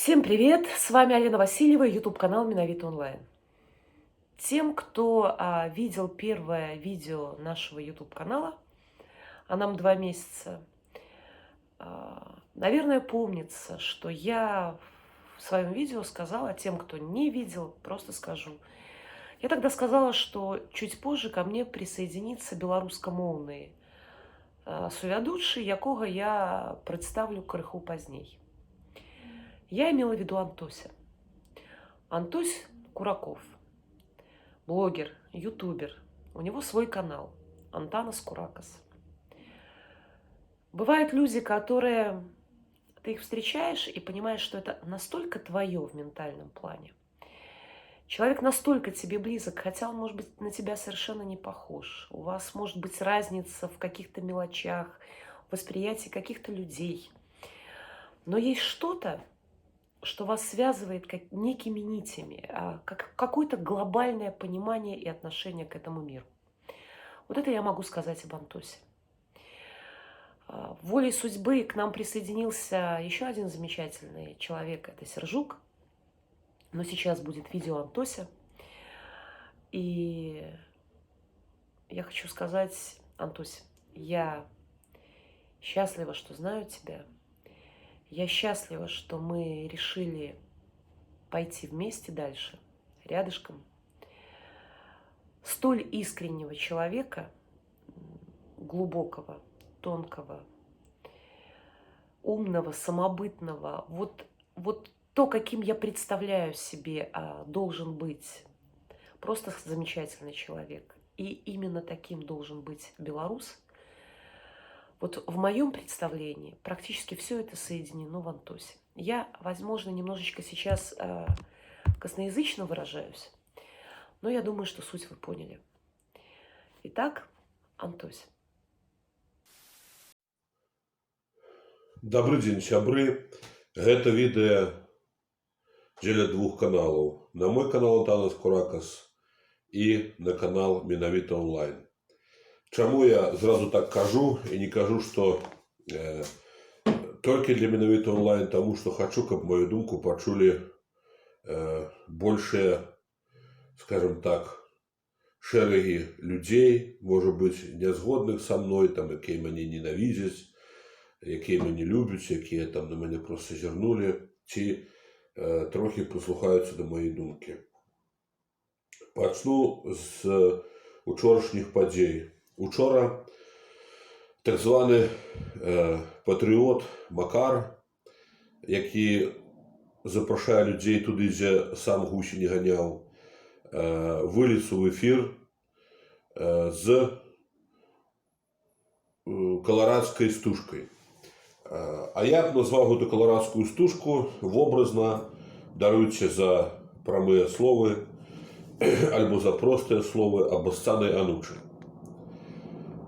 Всем привет! С вами Алена Васильева, YouTube канал Менавіта Онлайн. Тем, кто видел первое видео нашего YouTube канала, а нам 2 месяца, наверное, помнится, что я в своем видео сказала, тем, кто не видел, просто скажу. Я тогда сказала, что чуть позже ко мне присоединится беларускамоўны сувядучы, якога я представлю крыху пазней. Я имела в виду Антося. Антось Кураков, блогер, ютубер. У него свой канал Антанас Куракас. Бывают люди, которые ты их встречаешь и понимаешь, что это настолько твое в ментальном плане. Человек настолько тебе близок, хотя он, может быть, на тебя совершенно не похож. У вас может быть разница в каких-то мелочах, в восприятии каких-то людей. Но есть что-то, что вас связывает как некими нитями, как какое-то глобальное понимание и отношение к этому миру. Вот это я могу сказать об Антосе. Волей судьбы к нам присоединился еще один замечательный человек, это Сержук. Но сейчас будет видео Антося. И я хочу сказать, Антось, я счастлива, что знаю тебя. Я счастлива, что мы решили пойти вместе дальше, рядышком. Столь искреннего человека, глубокого, тонкого, умного, самобытного, вот то, каким я представляю себе, должен быть просто замечательный человек. И именно таким должен быть белорус. Вот в моем представлении практически все это соединено в Антосе. Я, возможно, немножечко сейчас косноязычно выражаюсь, но я думаю, что суть вы поняли. Итак, Антось. Добры дзень, сябры. Гэта відэа дзеля двух каналаў. На мой канал Антанас Куракас і на канал Менавіта Онлайн. Чаму я зразу так кажу і не кажу, што толькі для Менавіта Онлайн, таму што хачу, каб мою думку пачулі большыя, скажем так, шэрагі людзей, можа быць, нязгодных са мной, там, якія мяне ненавідзяць, якія мяне любяць, якія там на мяне проста зірнулі, ці трохі прыслухаюцца да маёй думкі. Пачну з учорашніх падзей. Учора так званы патрыот Макар, які запрашае людзей туды, дзе сам гусі не ганяў, вылез у эфір з каларадскай стужкай. А я б назваў гэту каларадскую стужку вобразна, даруйце за прамыя словы альбо за простыя словы, абасцанай анучай.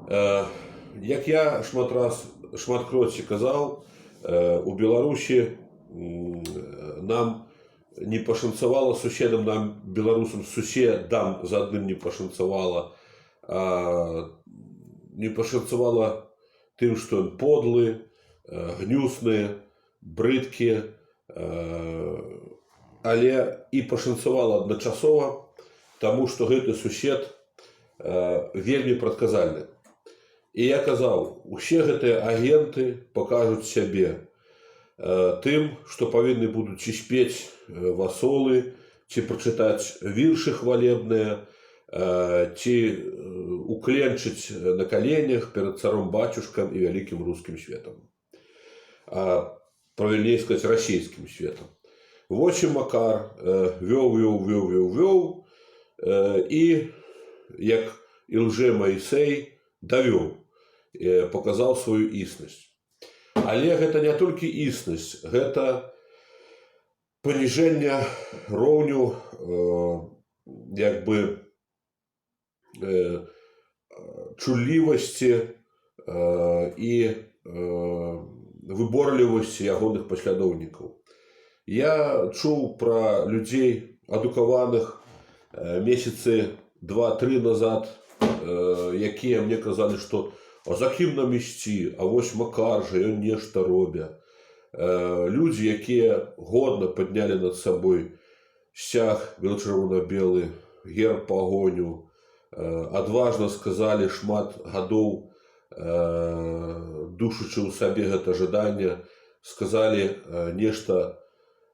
Як я шмат раз, шматкроці казаў, у Беларусі нам не пашанцавала суседам, нам, беларусам, суседам за адным не пашанцавала, не пашанцавала тым, што ён подлы, гнюсны, брыдкі, але і пашанцавала адначасова, таму што гэты сусед вельмі прадказальны. І я казаў, усе гэтыя агенты пакажуць сябе тым, што павінны будуць ці спець васолы, ці прачытаць віршы хвалебныя, ці укленчыць на каленях перад царом бацюшкам і вялікім рускім светам. Правильней сказать, расійскім светам. Вось і Макар вёў, вёў, вёў, вёў, вёў, і, як і лжэ Маісей, давёў, показаў сваю існасць. Але гэта не толькі існасць, гэта паніжэнне роўню як бы чуллівасці і выборлівасці ягоных паслядоўнікаў. Я чуў пра людзей адукаваных месяцы 2-3 назад, якія мне казалі, што а за кім нам ісці, а вось Макар жа, ён нешта робя. Людзі, якія годна паднялі над сабой сцяг бел-чырвона-белы, герб Пагоню, адважна сказалі, шмат гадоў душачы ў сабе гэта жаданне, сказалі нешта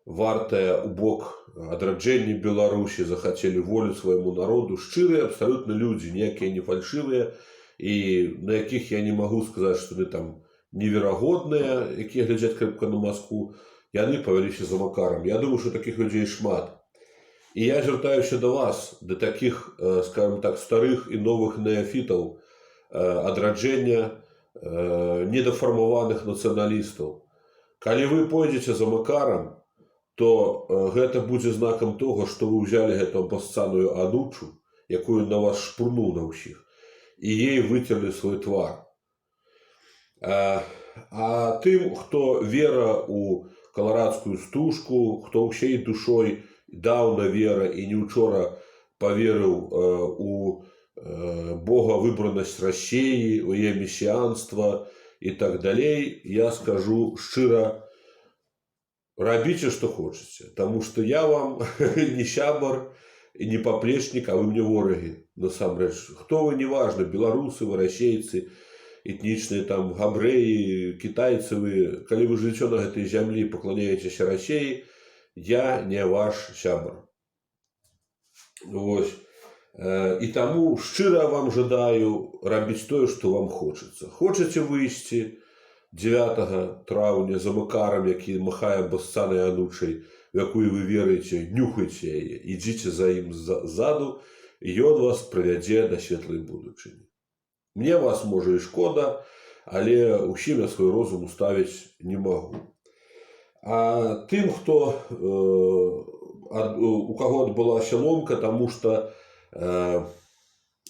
вартае ў бок адраджэння Беларусі, захацелі волю свайму народу. Шчырыя абсалютна людзі, ніякія не фальшывыя, і на якіх я не магу сказаць, што яны там неверагодныя, якія глядзяць крэпка на Маскву, яны павяліся за Макарам. Я думаю, што такіх людзей шмат. І я звяртаюся да вас, да такіх, скажем так, старых і новых неафітаў адраджэння, недафармаваных нацыяналістаў. Калі вы пойдзеце за Макарам, то гэта будзе знакам того, што вы ўзялі гэту абасцаную анучу, якую на вас шпурнуў на ўсіх, і ей выцерлі свой твар. А тым, хто вера у каларадскую стужку, хто ўсей душой даўна вера і не учора паверыў у Бога выбранасць Расеі, у яе месіанства і так далей, я скажу шчыра: рабіце, што хочаце, таму што я вам не сябар і не паплечнік, а вы мне ворагі насамрэч. Хто вы, неважна, беларусы вы, расейцы, этнічныя там габрэі, кітайцы вы, калі вы жыццё на гэтай зямлі, пакланяецеся Расеі, я не ваш сябар. Вось. І таму шчыра вам жадаю рабіць тое, што вам хочацца. Хочаце выйсці 9 траўня за Макарам, які махае абасцанай анучай, у якую вы верыце, нюхайце яе, ідзіце за ім ззаду, і ён вас прывядзе да светлай будучыні. Мне вас, можа, і шкода, але ўсім я свой розум уставіць не магу. А тым, хто у каго адбылася ломка, таму што вот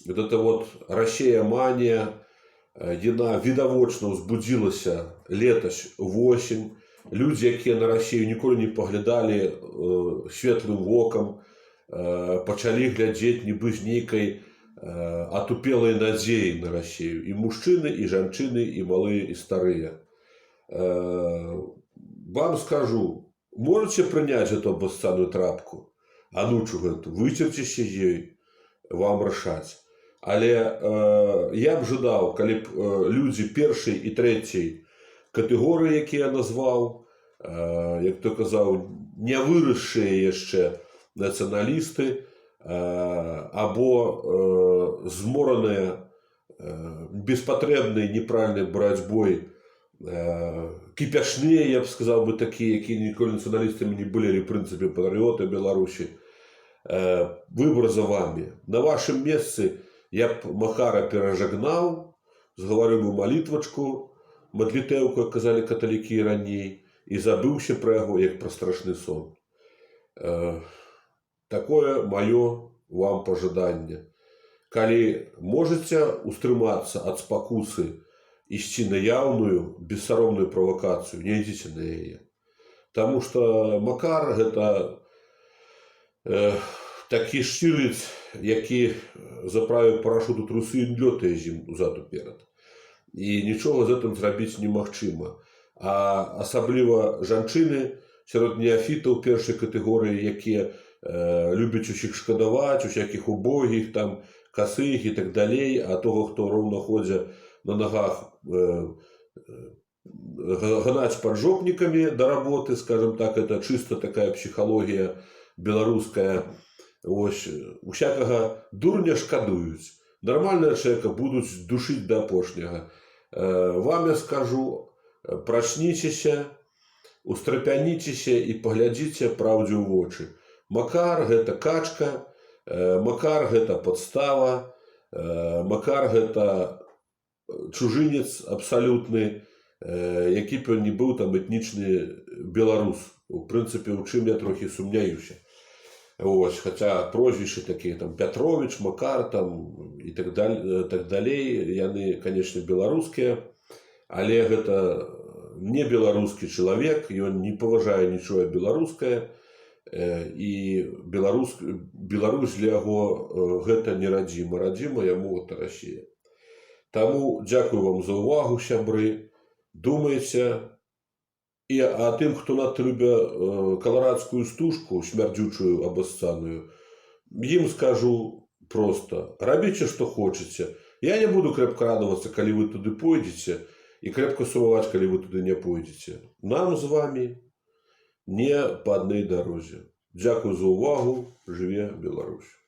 эта вот Расея мания, яна відавочна ўзбудзілася летась восень. Людзі, якія на Расею ніколі не паглядалі светлым вокам, пачалі глядзець нібы з нейкай атупелай надзеяй на Расею. І мужчыны, і жанчыны, і малыя, і старыя. Вам скажу: можаце прыняць гэту абасцаную трапку, анучу гэту, выцерціся ёй, вам рашаць. Але я б жадаў, калі б людзі першай і трэцяй катэгорыі, якія я назваў, як то казаў, не вырасшыя яшчэ нацыяналісты або змораныя беспатрэбнай, неправільнай барацьбой кіпяшныя, я б сказаў бы, такія, якія ніколі нацыяналістамі не былі, але, в прынцыпе, патрыёты Беларусі. Выбор за вами. На вашым месцы я б Макара перажагнаў, згаварыў бы малітвачку, мадлітэўку, як казалі каталікі раней, і забыўся пра яго, як пра страшны сон. Такое маё вам пажаданне. Калі можаце устрымацца ад спакусы ісці на яўную бессаромную правакацыю, не ідзіце на яе. Таму што Макар гэта такі шчырліц, які заправіў парашут у трусы і лётае з ім узад уперад. І нічога з гэтым зрабіць немагчыма. А асабліва жанчыны сярод неафітаў першай катэгорыі, якія любяць усіх шкадаваць, усякіх убогіх, там, касых і так далей, а того, хто роўна ходзя на нагах, гнаць поджопниками до работы, скажем так, это чисто такая психология беларуская. Ось, усякага дурня шкадуюць. Нармальнага чалавека будуць душыць да апошняга. Вам я скажу: прачніцеся, устрапяніцеся і паглядзіце праўдзе ў вочы. Макар гэта качка, Макар гэта падстава, Макар гэта чужынец абсалютны, які б ён не быў там этнічны беларус. У прынцыпе, у чым я трохі сумняюся. Ось, хаця прозвішчы такія там Пятрович, Макар там і так далей, так далей, яны, конечно, беларускія, але гэта не беларускі чалавек, ён не паважае нічога беларускае, і Беларусь для яго гэта не радзіма, радзіма яму гэта Расія. Таму дзякую вам за ўвагу, сябры, думайце. І а тым, хто надта любя каларадскую стужку, смярдзючую, абасцаную, ім скажу просто: рабіце, што хочаце. Я не буду крэпка радавацца, калі вы туды пойдзеце, і крэпка сумаваць, калі вы туды не пойдзеце. Нам з вами не па адной дарозе. Дзякую за ўвагу. Жыве Беларусь!